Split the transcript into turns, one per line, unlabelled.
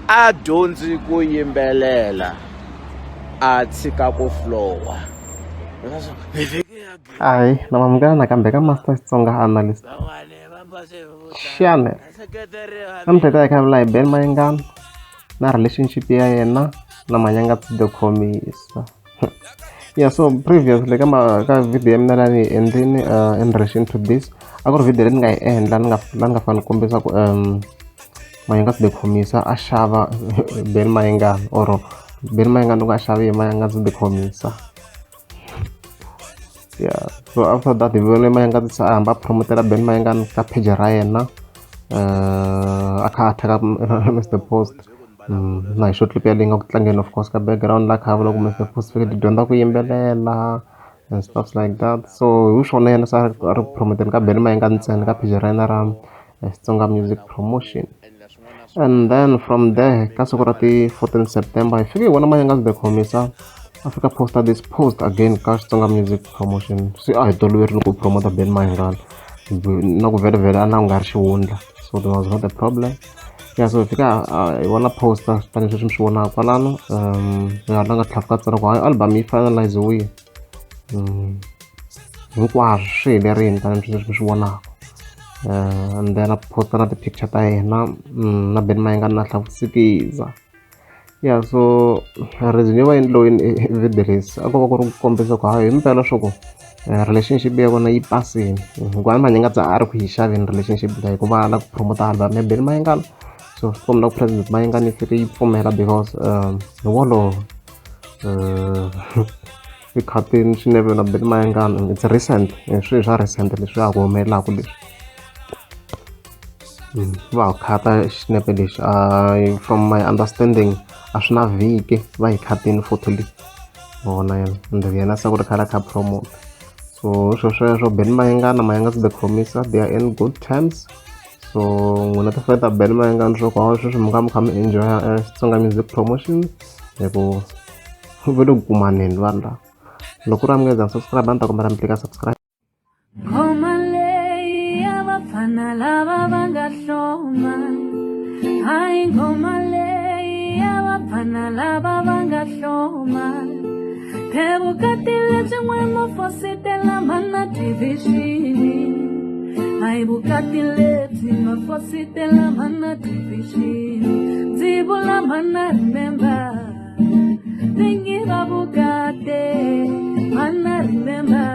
A dyondzi ku yimbelela a tshika ku flowa.
Ahee na mamukela nakambe ka Master Xitsonga Analyst Channel. Namuntlha hi ta hi kha hi vula hi Benny Mayengani na relationship ya yena na Manyangatsi the Khomisa. Yeah, so previously ka ma ka video ya mina leyi ni yi endlini in relation to this a ku ri video leyi ni nga yi endla ni nga la ni nga fane ni kombisa ku Manyangatsi the Khomisa a xava Benny Mayengani or Benny Mayengani loko a xave hi Manyangatsi the Khomisa. Yeah, so after that hi vone Manyangatsi se a hamba a promotela Benny Mayengani ka page ra yena a kha a thyaka Mr Post. Na hi xo clip yaleyi nga ku tlangeni of course ka background la kha a vula ku Mr Post fike ti dyondza ku yimbelela and stuff like that so hi swona yena se a ri ku promoteni ka Benny Mayengani ntsena ka page ra yena ra Xitsonga Music Promotion and then from there ka siku ra ti 14 September hi fike hi vona Manyangatsi the Khomisa a fika posta this post again ka Xitsonga Music Promotion se a hi toloverile ku promota Benny Mayengani na ku vhele a na ku nga ri xihundla so there was not a problem. Ya so hi fika hi vona poster tanihi sweswi mi swi vonaka kwalano ya la nga tlhela fika tsala ku hayi album yi finalize-wile hinkwaswo swi helerile tanihi sweswi mi swi vonaka and then a post-a na ti-picture ta yena na Benny Mayengani na Nhlampfi Sikiza. Ya so reason yo va endliwini video lexi a ko va ku ri ku kombisa ku hayi himpela swa ku relationship ya vona yi pasini hikuva a Manyangatsi a ri ku yi xaveni relationship leyi hikuva a lava ku promote album ya Benny Mayengani so swi komba ku president Mayengani yi fike yi pfumela because hi wolowo i khatini swinepe na Benny Mayengani it's recent swilo swa recent leswi ha ku humelelaku leswi. Va khata xinepe lexi from my understanding a swi na vhiki va yi khatini photo leyi vona yena and yena se ku ri khale a kha promote so swo sweswo Benny Mayengani na Manyangatsi the Khomisa they are in good terms so n'wina ti fan ta Benny Mayengani swo ku sweswi mi nga mi kha mi enjoy Xitsonga music promotion hi ku va le ku kumaneni vanhu lava loko ku ri a mi nga za subscribe a ni ta kombela mi tlika subscribe.
Nghoma leyi ya vafana lava va nga hloma hayi nghoma leyi ya vafana lava va nga hloma phe vukati lebyi n'we mo fositela mhana divixini hayi vukati lebyi ma fositela mhana divixini ndzi vula mhana remember vingi va vukate mhana remember.